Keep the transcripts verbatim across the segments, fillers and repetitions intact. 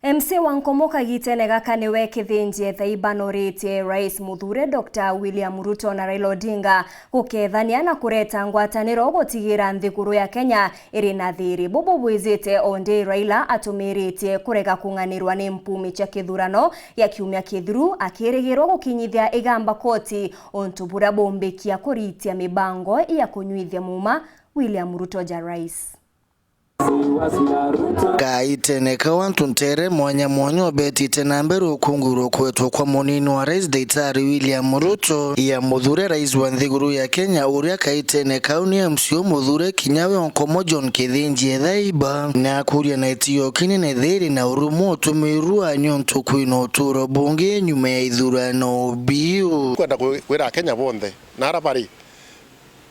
M C A wa Nkomo kagitene gaka niwe Kithinji Ethaiba noritie Rais muthure Doctor William Ruto na Raila Odinga gukethania na kureta ngwataniro gutigira nthiguru ya Kenya iri na thiri. Bubu bwijite o ndi Raila atumiritie kurega kung'anirwa ni mpumi cia kithurano gia kiumia kithiru, akirigirwa gukinyithia igamba koti untu buria bumbikia kuritia mibango ya kunyuithia muuma William Ruto ja Rais. Kaitene kau antu ntere mwanya mwanya ubetite na mbere ukungurwa kwetwa kwa munini wa rais Daktari William Ruto ya muthure rais wa nthiguru ya Kenya, uria kaitene kau ni M C A muthure kinya we Nkomo John Kithinji Ethaiba, na akuria na itio kinene thiri na urumwe utumirwa niuntu kwina uturo bungi nyuma ya ithurano biu. Kwenda kwi-, kwira Akenya bonthe na ara bari,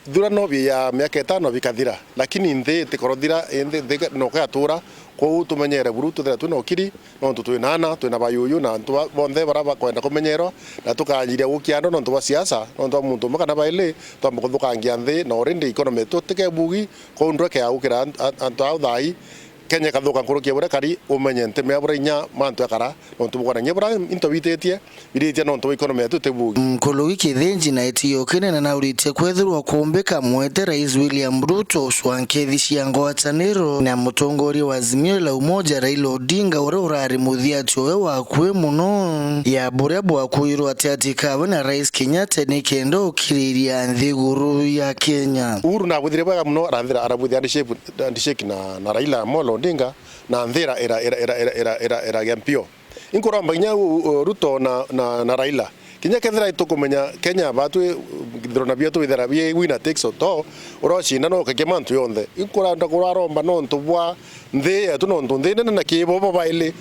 ithurano bi ya miaka itano bikathira, lakini nthi itikorothira, nthi, nthi noka yatura. Kwou tumenyere buru, twithira twina ukiri, nontu twina ana, twina bayuyu na antu ba-, bonthe baria bakwenda kumenyerwa, na tukanjiria gukia andu nontu bwa siasa, nontu bwa muntu umwe kana baili, twamba kuthukangia nthi, na already economy yetu tikebugi. Kwou ndweke ya gukira an-, an-, antu au thai, Kenya ikathuka nkuruki ya buria kari, umenye nti mea buria inya mantu jakara, nontu bukwona inya buria into bititie, biritie nontu bwa economy yetu itibugi. Nkuruki Kithinji na itio kinene nauritie kwethirwa kumbika mwete Rais William Ruto ucwa nkethi cia ngwataniro na mutongoria wa Azimio la Umoja Raila Odinga, uria urari muthiati owe wa akui muno ya buria bwakuirwe atiati kawe na Rais Kenyatta nikenda ukiriria nthiguru ya Kenya. Uhuru nabwithire bwega muno, arathira, arabwithia handshake, handshake na, na Raila Amolo Odinga, na nthira ira, ira, ira, ira, ira, ira, iragia mpio. Inkuromba kinya u-, u-, Ruto na, na, na Raila, kinya kethira itukumenya Kenya batwi, ithurano bietu withira bi winner takes all, urocinda no ukakia mantu yonthe. Inkurenda kuraromba nontu bwa nthi yetu, nontu nthi nene na kiibo bo baili.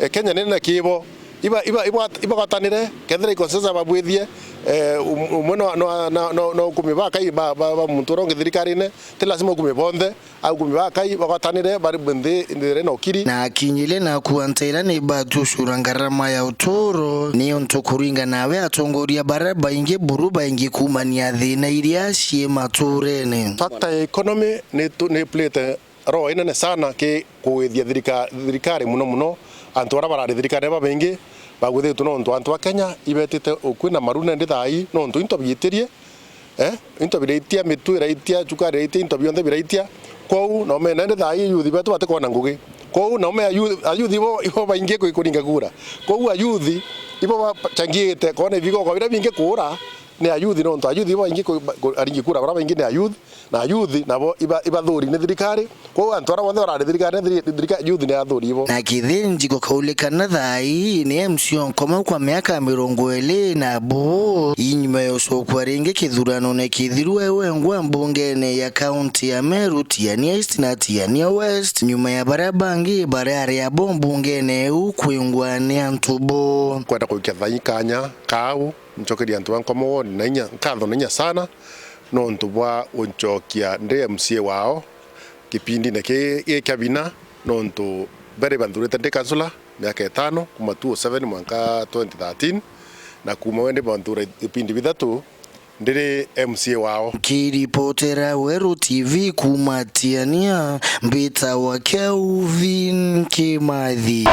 Eh, Kenya nene na kiibo. Iba, iba, iba, ibagwatanire, kethira i consensus babwithie, eh, um-, umwe no, no, no, no, no ukumi bakai ba, ba, ba muntu uria ungi thirikarine, ti lazima ukumi bonthe. Akumi ba Akai bagwatanire bari nthi, nthi iri na ukiri. Na akinyire na akua nteera ni batucura ngarama ya uturo, niuntu kuringana nawe atongoria baria baingi buru baingi kuumania thiina iria cii maturene. Factor ya economy ni tu-, ni plate role inene sana ki kugwithia thirika-, thirikari, muno muno antu baria barari thirikari babaingi bagwithitwe, nontu antu ba Kenya ibetite ukui na maru nandi thaai, nontu into biitirie. Eh, into biraitia, mitu iraitia, cukari iraitia, into bionthe biraitia. Kwou, na umena indi thaa ii youth betu batikwona ngugi. Kwou, na ume ayouth, ayouth ibo, ibo baingi kwi-, kuringa kura. Kwou ayouth ibo bachangiite kwona ibigogo biria bingi kuura ni ayouth, nontu ayouth ibo baingi ku-, ba-, ku-, aringi kura baria baingi ni ayouth, na ayouth nabo iba-, ibathuri ni thirikari. Kwou antu aria bonthe barari thirikari, thiri-, thirika-, youth ni athuri ibo. Na Kithinji gukaulikana thaa ii ni M C A o Nkomo kwa miaka mirongo iiri na bu, inyuma ya ucokua ringi kithuranone kithiru e wengwa mbungene ya kaunti ya Meru, Tigania East na Tigania West, nyuma ya baria bangi baria ari abo mbungene iu kwingwa ni antu bo. Kwenda kuikia thaa ii kanya kau, ncokerie antu ba Nkomo ward na inya, nkatho na inya sana, nontu bwa uncokia ndi M C A wao kipindine ki, gi kia bina, nontu mbere banthurite ndi kansula miaka itano, kuma two oh seven mwanka twenty thirteen, na kuma wendi banthura ipindi bithatu ndiri M C A wao. Nkiripotera Weru T V kuma Tiania, mbitawa Kelvin Kimathi.